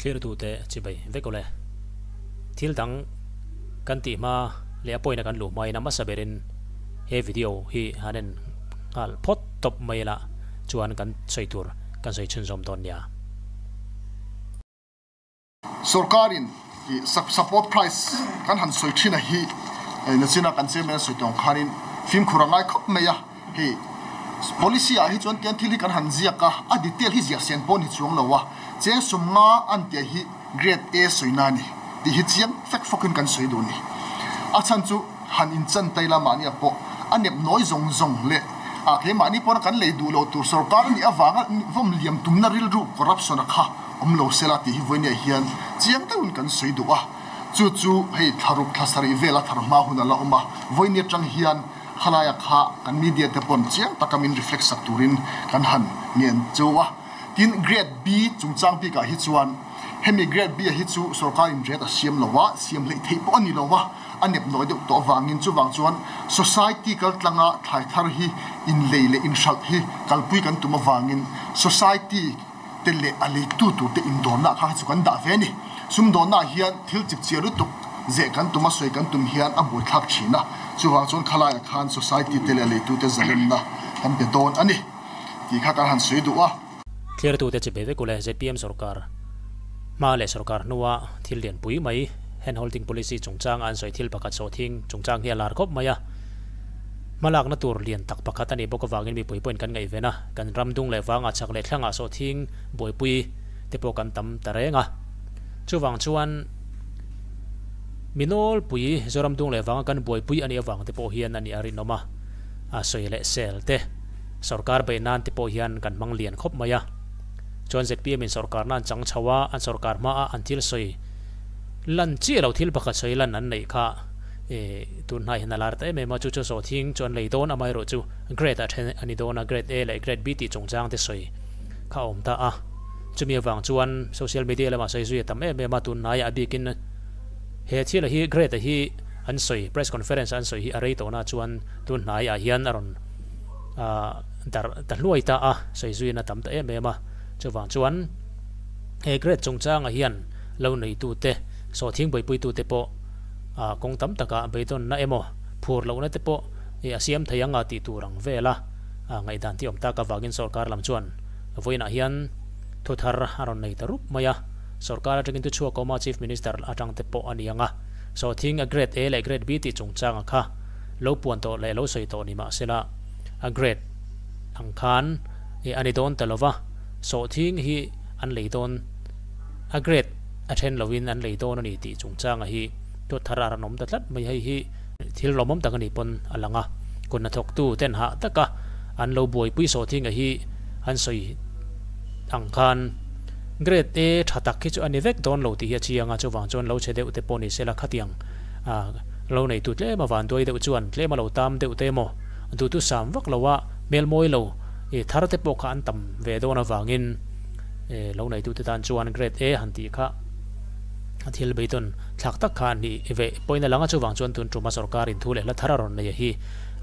Thlirtute chibai vek awle. Thil dang kan tih hma leh a pawina kan luh hmain a hmasa berin he video hi han en nghal phawt tawp mai ila chuan kan sawi tur kan sawi chhunzawm dawn nia. Sorkarin support price kan han sawi thin a hi nachina kan chairman a sawi tawng khanin fimkhur a ngai khawp mai a, hei policy ah hi chuan tian thil hi kan han ziak a, a detail hi ziah sen pawh ni chuang lo a, cheng sum nga an tih hi grade A sawina a ni tih hi chiang fek fawkin kan sawi duh a ni. A chhan chu han inchan tai la mahni ah pawh a nep nawi zawng zawng leh ah keimahni pawna kan lei duh loh tur sorkar a nih avanga vawm liam tumna rilru corruption a kha awm lo sela tih hi vawinia hian chiang deuhin kan sawi duh a, chu chu hei thlaruk thla sarih vela thar hma hun a la awm a, vawinia tang hian khalaia kha kan media te pawn chiang taka min reflect sak turin kan han ngen cheu a. Tin, Grade B chungchang bikah hi chuan hemi Grade B-a hi chu sorkarin rate a siam lo a, siam hleih theih pawh a ni lo a, a nep nawi deuh tawh avangin chuvang chuan society kaltlanga thlai thar hi inlei leh inhralh hi kalpui kan tum avangin society te leh a leitu tur te indawrna kha chu kan dah ve a ni. Sumdawnnaah hian thil chipchiar lutuk zeh kan tum a, sawi kan tum hian a buaithlak thin a, chuvang chuan khalaiah khan society te leh a leitute zalenna kan pe dawn a ni tih kha kan han sawi duh a. Thliartute chi be vek ule zpm sorkar hma leh sorkar hnua thil lianpui mai hand holding policy chungchanga an sawi thil pakhat sawhthing chungchang hi a lar khawp mai a. Hmalakna tur lian tak pakhat a nih bawk avangin mipui pawhin kan ngaihven a, kan ram dung leh vangah chak leh thlangah sawhthing buaipui te pawh kan tam ta reng a. Chuvang chuan mi nawlpui Zoram dung leh vanga kan buaipui a nih avang te pawh hian a nih a rinawm a, a sawi leh sel te sorkar beih nan te pawh hian kan hmang lian khawp mai a. Chuan zpm in sorkarna an chang chho a, an sorkar hmaah an thil sawi lan chiah lo thil pakhat sawi lan an neih kha. Tun hnai hian a lar ta em em a, chu chu sawhthing chu an lei dawn amaherawh chu grade ah then a ni dawn a, grade A leh grade B tih chungchang te sawi kha a awm ta a, chumi avang chuan social media lamah sawi zui a tam em em a, tun hnaiah a bikin he thil a hi grade a hi an sawi press conference a an sawi hi a rei tawhna chuan tun hnaiah hian a rawn darh ta hluai ta a, sawi zuiin a tam ta em em a, chuvang chuan he grade chungchangah hian lo neitute sawhthing buaipuitute pawh a kawng tam takah beidawnna emaw phur lohna te pawh i a siam thei anga tih tur ang vel a, ngaihdan tih awm tak avangin sorkar lam chuan vawiinah hian thu thar a rawn nei ta rup mai a, sorkar atangin thu chhuak awma Chief Minister atang te pawh a ni ang a, sawhthing a Grade A leh Grade B tih chungchanga kha lo puan tawh leh lo sawi tawh ni mahsela a grade ang khan i a ni dawn ta lova, sawhthing hi an lei dawn a grade. A then loin an lei dawn a ni tih chungchanga hi dawt thar a rawn awm ta tlat mai. Hei hi thil lawmawm tak a nih pawn a lang a, kut hnathawktu ten hah taka an lo buaipui sawhthinga hi an sawi ang khan Grade A tha tak hi chu a ni vek dawn lo tih hi a chiang a, chuvang chuan lo chhe deuh te pawh ni sela khatiang lo neitu tlem a vanduai deuh chuan tlem a lo tam deuh te emaw duhthusam vak loa hmel mawi lo thar te pawh kha an tam ve dawn avangin Lo neitute tan chuan Grade A han tih kha a thil beidawn thlak tak kha a nih ve pawhin a lang a, chuvang chuan tun tuma sorkar in thu leh hla thar a rawn nei a hi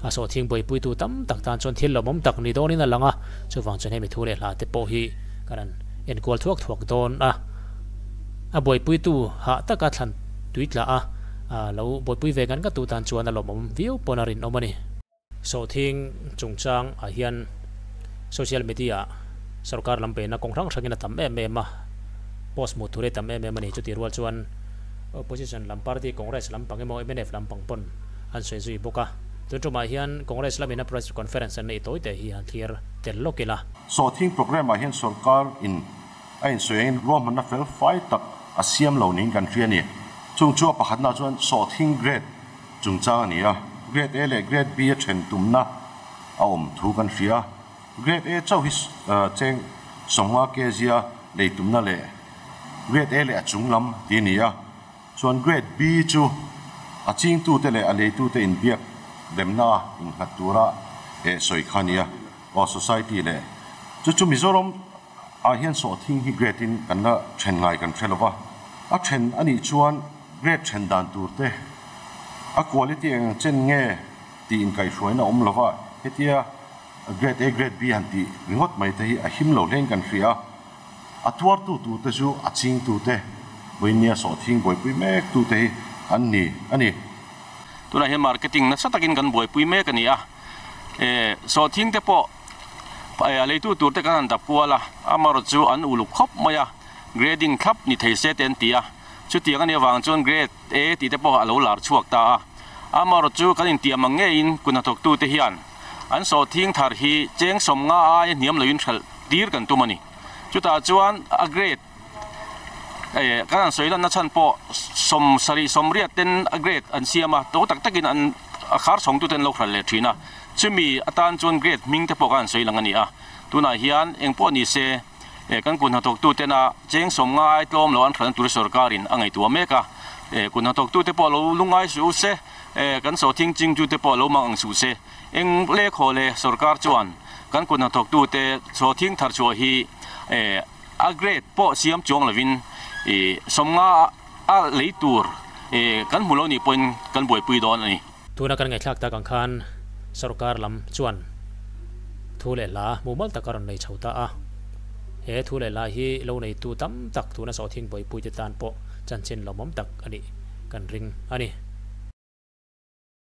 a sawhthing buaipuitu tam tak tan chuan thil lawmawm tak ni dawnin a lang a, chuvang chuan hemi thu leh hla te pawh hi kan han enkual thuak thuak dawn a, a buaipuitu hah taka thlan tui tla a lo buaipui ve ngan ngatu tan chuan a lawmawm viau pawn a rinawm a ni. Sawhthing chungchang ah hian social media ah sorkar lam peina kawng hrang hrangin a tam em em a, post hmuh tur hi a tam em em a ni. Chutih rual chuan opposition lam party Congress lampang emaw mnf lampang pawn an sawi zui bawk a. Tun tumah hian Congress lamin a press conference an neih tawi te hi han thlir tel lawk ila. Sawhthing programme ah hian sorkar in a insawi angin ruahmanna fel fai tak a siam lo niin kan hria a ni. Chung chu a pakhatna chuan sawhthing grade Chungchang a ni a, Grade A leh Grade B a then tumna a awm thu kan hria a, Grade A chauh hi cheng 50 kg a lei tumna leh Grade A leh a chung lam tih a ni a, chuan Grade B chu a chingtute leh a leitute inbiak remna a innghat tura sawi kha a ni a, aw Society leh chu chu Mizoram ah hian sawhthing hi grade in kan la then ngai kan hre lova, a then a nih chuan grade then dan tur te a quality eng ang chen nge tih inkaihhruaina a awm lova, hetia grade A grade B han tih ringawt mai te hi a him lo hlein kan hria a, A tuartu turte chu a chingtute, vawinia sawhthing buaipui mektute hi an ni a ni. Tunah hian marketing nasa takin kan buaipui mek a ni a, sawhthing te pawh a leitu turte kan han dap kual a, amaherawhchu chu an uluk khawp mai a, grading thlap ni thei se te an ti a, chutiang a nih avang chuan grade A tih te pawh a lo lar chhuak ta a, amaherawhchu kan intiam ang ngeiin kuthnathawktute hian an sawhthing thar hi cheng 50 aia hniam loin hralh tir kan tum a ni. Chutah chuan a grade eh kan han sawi lanna chhan pawh 70 80 ten a grade an siam a, to tak takin an a khar chhawngtute an lo hral leh thin a, chumi atan chuan grade hming te pawh kan han sawi lang a ni a. Tunah hian eng pawh ni se eh kan kut hnathawktuten a cheng 50 ai tlawm lo an hralhna tur sorkarin a ngaihtuah mek a, eh kut hnathawktute pawh lo lungngai suh se, eh kan sawhthing chingtute pawh lo mang ang suh se. Eng lehkhaw leh sorkar chuan kan kut hnathawktute sawhthing thar chhuah hi a grade pawh siam chuang lovin 50 a lei tur kan hmu lo nih pawhin kan buaipui dawn a ni. Tuna kan ngaihthlak tak ang khan sorkar lam chuan thu leh hla mumal tak a rawn nei chho ta a. He thu leh hla hi lo neitu tam tak tuna sawhthing buaipuite tan pawh chanchin lawmawm tak a nih kan ring a ni.